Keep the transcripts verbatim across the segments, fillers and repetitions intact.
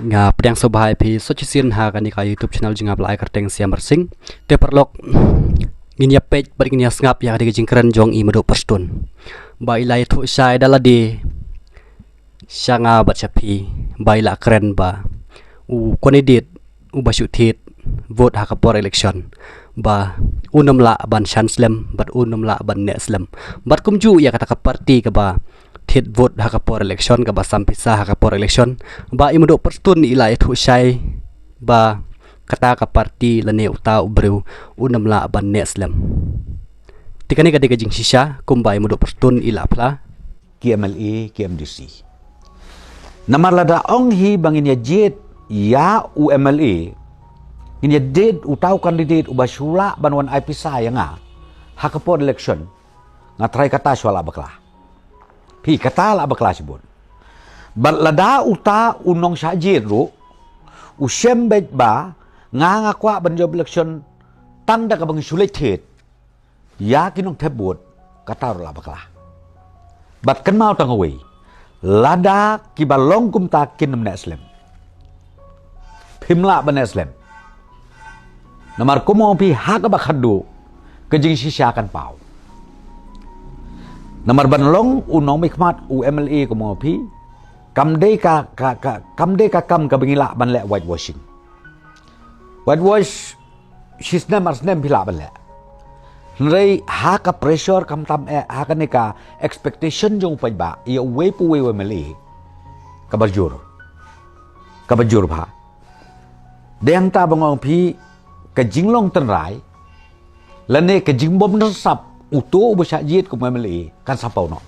Nga pdiang sngewbha ïa phi sa shisien ha kane ka YouTube channel jong nga ba la ai kyrteng Siam Marsing. Te paralok, ngin ïa peit bad ngin ïa sngap ïa kane ka jingkren jong i Madu Prestone ba i la ïathuh shai da lade sha nga bad sha phi ba i la kren ba u candidate uba shu thied vote ha ka por election ba un ym lah ban shan slem bad un ym lah ban neh slem. Bad kumjuh ïa kata ka party kaba thied vote ha ka por election, kaba sam pisa ha ka por election, ba i Madu Prestone i la ïathuh shai ba kata ka party lane uta u briew un ym lah ban neh slem. Te kane ka dei ka jingshisha kumba i Madu Prestone i la phla. Ki M L A, ki M D C. Namar lada ong hi ba ngin ïa jied ïa u M L A, ngin ïa jied uta u candidate uba shu lah ban wan ai pisa ïa nga ha ka por election, nga tharai kata shu lah bakla. Phi, kata lah bakla shibun. Bad lada uta u nongshah jied ruh u shem beit ba nga, nga kwah ban jop election tang da kaba ngi shu leit thied ïa ki nongthep vote, kata ruh lah bakla. Bad kynmaw tang kawei, lada kiba long kumta kin ym neh slem, phim lah ban neh slem. Namar kumno phi, ha kaba khadduh ka jingshisha kan paw. Namar ban long u nongmihkhmat, u M L A, kumno phi, kam dei ka, ka, ka kam dei ka kam kaba ngi lah ban leh whitewashing. Whitewash shi snem ar snem phi lah ban leh. Hynrei ha ka pressure, khamtam eh ha kane ka expectation jong u paidbah ïa uwei pa uwei u M L A, kaba jur, kaba jur bha. Dei hangta ba nga ong phi, ka jinglong tynrai lane ka jingbym don sap uto uba shah jied kum u M L A kan sa paw noh.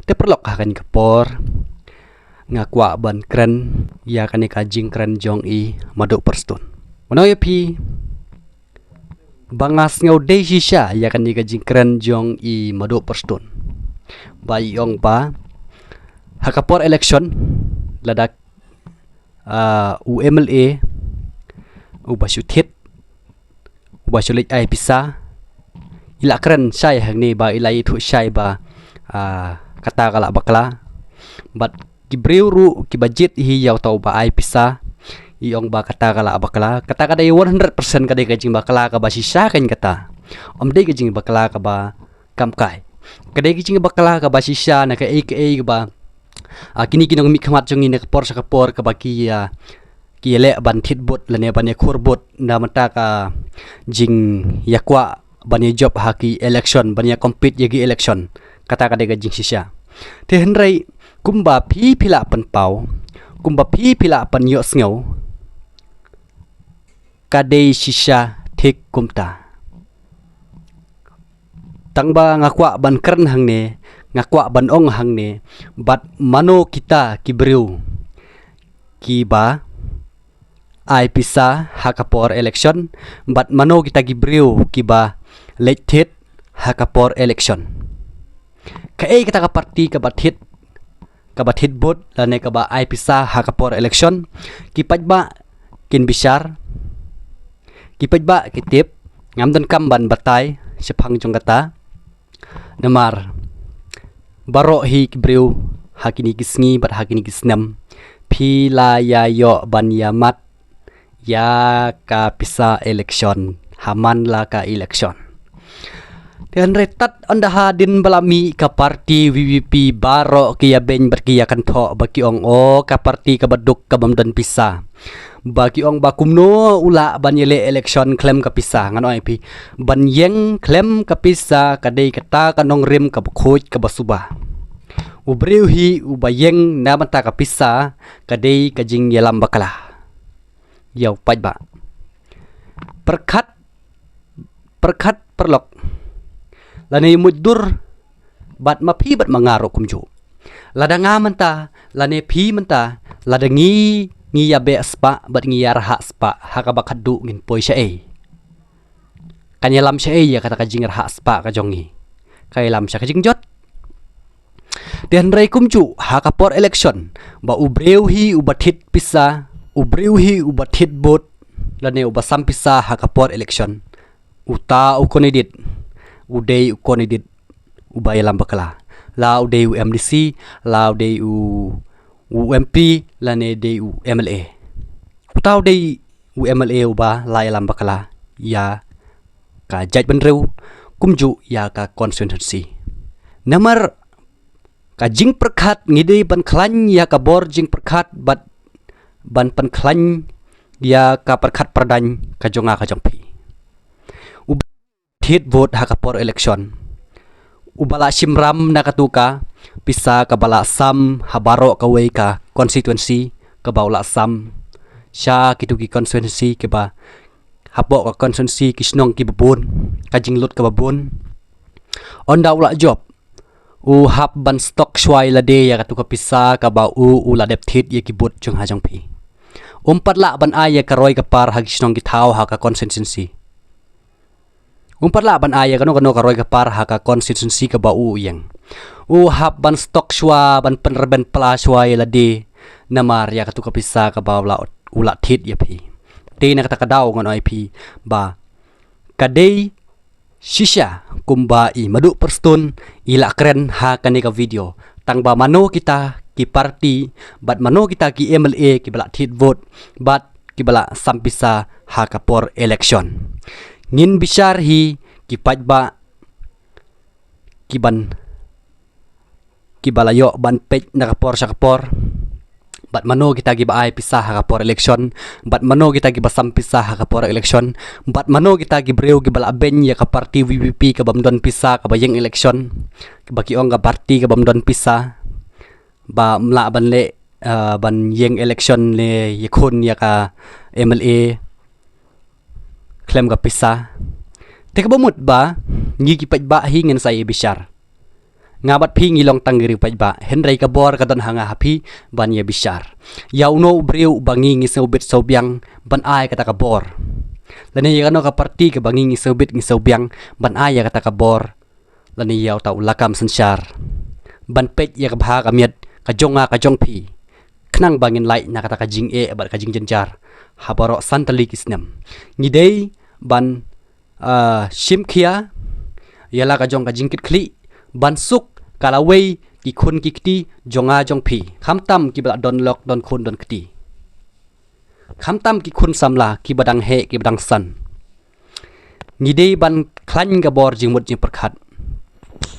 Te paralok, ha kane ka por nga kwah ban kren ïa kane ka jingkren jong i Madu Prestone. Nga ong ïa phi ba nga sngew dei shisha ïa kane ka jingkren jong i Madu Prestone ba i ong ba ha ka por election, lada, ah, u M L A uba shu thied, uba shu leit ai pisa, i la kren shai hangne ba i la ïathuh shai ba, ah, kata ka lah bakla. Bad ki briew ruh kiba jied hi ïa uta uba ai pisa, i ong ba kata ka lah bakla. Kata ka dei one hundred percent ka dei ka jingbakla kaba shisha, kan kata. Ym dei ka jingbakla kaba kam kai. Ka dei ka jingbakla kaba shisha na kaei kaei kaba, ah, kine ki nongmihkhmat jong ngi na ka por sha ka por kaba ki, ah, ki ïaleh ban thied vote lane ban ïakhur vote na bynta ka jingïakwah ban ïajop ha ki election, ban ïa compete ïa ki election. Kata ka dei ka jingshisha. Te hynrei kumba phi phi lah pynpaw, kumba phi phi lah pynïohsngew, ka dei shisha thik kumta. Tang ba nga kwah ban kren hangne, nga kwah ban ong hangne, bad mano kita ki briew kiba ai pisa ha ka por election, bad mano kita ki briew kiba leit thied ha ka por election. Kaei kata ka party kaba thied, kaba thied vote lane kaba ai pisa ha ka por election, ki paidbah kin bishar, ki paidbah ki tip. Ngam donkam ban batai shaphang jong kata. Namar baroh hi ki briew ha kine ki sngi bad ha kine ki snem phi la ïa ïoh ban ïa mad ïa ka pisa election ha man la ka election. Te hynrei tad ynda hadien ba la mih ka party V P P, baroh ki ïa beiñ bad ki ïa kynthoh ba ki ong, o, ka party kaba duk kabym don pisa. Ba ki ong ba kumno u lah ban ïaleh election khlem ka pisa. Ngan ong ïa phi, ban ïeng khlem ka pisa ka dei kata ka nongrim kaba khuid kaba suba. U briew hi uba ïeng na bynta ka pisa ka dei ka jingïalam bakla ïa u paidbah. Pyrkhat, pyrkhat paralok, lane mutdur bad ma phi bad ma nga ruh kumjuh. Lada nga mynta lane phi mynta, lada ngi, ngi ïa beh spah bad ngi ïa rhah spah, ha kaba khadduh ngin poi shaei? Kan ïalam shaei ïa kata ka jingrhah spah ka jong ngi? Ka ïalam sha ka jingjot. Te hynrei kumjuh ha ka por election, ba u briew hi uba thied pisa, u briew hi uba thied vote lane uba sam pisa ha ka por election, uta u candidate u dei u candidate uba ïalam bakla. La u dei u M D C, la u dei u u M P lane dei u M L A. Uta u dei u M L A uba la ïalam bakla ïa ka jaitbynriew kumjuh ïa ka constituency. Namar ka jingpyrkhat ngi dei ban khlaiñ ïa ka bor jingpyrkhat bad ban pynkhlaiñ ïa ka pyrkhat pyrdaiñ ka jong nga ka jong phi. Uba thied vote ha ka por election, uba la shim ram na katu ka pisa kaba la sam ha baroh kawei ka constituency kaba u la sam sha kitu ki constituency kiba hapoh ka constituency ki shnong kiba bun, ka jinglut kaba bun. Ynda u la jop, u hap ban stock shuwa ïa lade ïa katu ka pisa kaba u u la dep thied ïa ki vote jong nga jong phi. Um pat lah ban ai ïa ka roi ka par ha ki shnong ki thaw ha ka constituency. Um pat lah ban ai ïa kano kano ka roi ka par ha ka constituency kaba u u ïeng. U hap ban stock shuwa, ban pynrben pla shuwa ïa lade namar ïa katu ka pisa kaba u la, u la thied ïa phi. Te na kata ka daw ngan ong ïa phi ba ka dei shisha kumba i Madu Prestone i la kren ha kane ka video, tang ba mano kita ki party bad mano kita ki M L A kiba la thied vote bad kiba la sam pisa ha ka por election. Ngin bishar hi ki paidbah kiban, kiba la ïoh ban peit na ka por sha ka por, bad mano kita kiba ai pisa ha ka por election, bad mano kita kiba sam pisa ha ka por election, bad mano kita ki briew kiba la beiñ ïa ka party V P P kabym don pisa kaba ïeng election, ba ki ong ka party kabym don pisa bym lah ban leh, ah, ban ïeng election ne ïakhun ïa ka M L A khlem ka pisa. Te kaba mut ba ngi ki paidbah hi ngin sa ïa bishar. Nga bad phi ngi long tang ki riew paidbah, hynrei ka bor ka don ha nga ha phi ban ïa bishar ïa uno u briew ba ngi ngi sngewbit sngewbiang ban ai kata ka bor, lane ïa kano ka party kaba ngi ngi sngewbit ngi sngewbiang ban ai ïa kata ka bor, lane ïa uta u lakam synshar ban peit ïa ka bha ka miat ka jong nga ka jong phi, khnang ba ngin lait na kata ka jingeh bad ka jingjynjar ha baroh san tylli ki snem. Ngi dei ban, ah, shim khia ïa la ka jong ka jingkitkhlieh ban suk ka lawei ki khun ki kti jong nga jong phi, khamtam kiba la don lok don khun don kti, khamtam ki khun samla kiba dang heh kiba dang san. Ngi dei ban khlaiñ ka bor jingmut jingpyrkhat.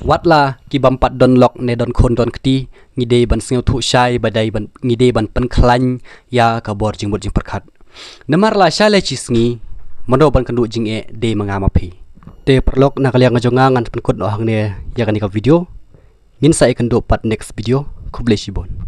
Wat la kibym pat don lok ne don khun don kti, ngi dei ban sngewthuh shai ba dei ban, ngi dei ban pynkhlaiñ ïa ka bor jingmut jingpyrkhat. Namar la shai la shi sngi, mano ban kynduh jingeh dei ma nga ma phi. Te paralok, na ka liang ka jong nga ngan pynkut noh hangne ïa kane ka video. Ngin sa ïakynduh pat next video. Khublei shibun.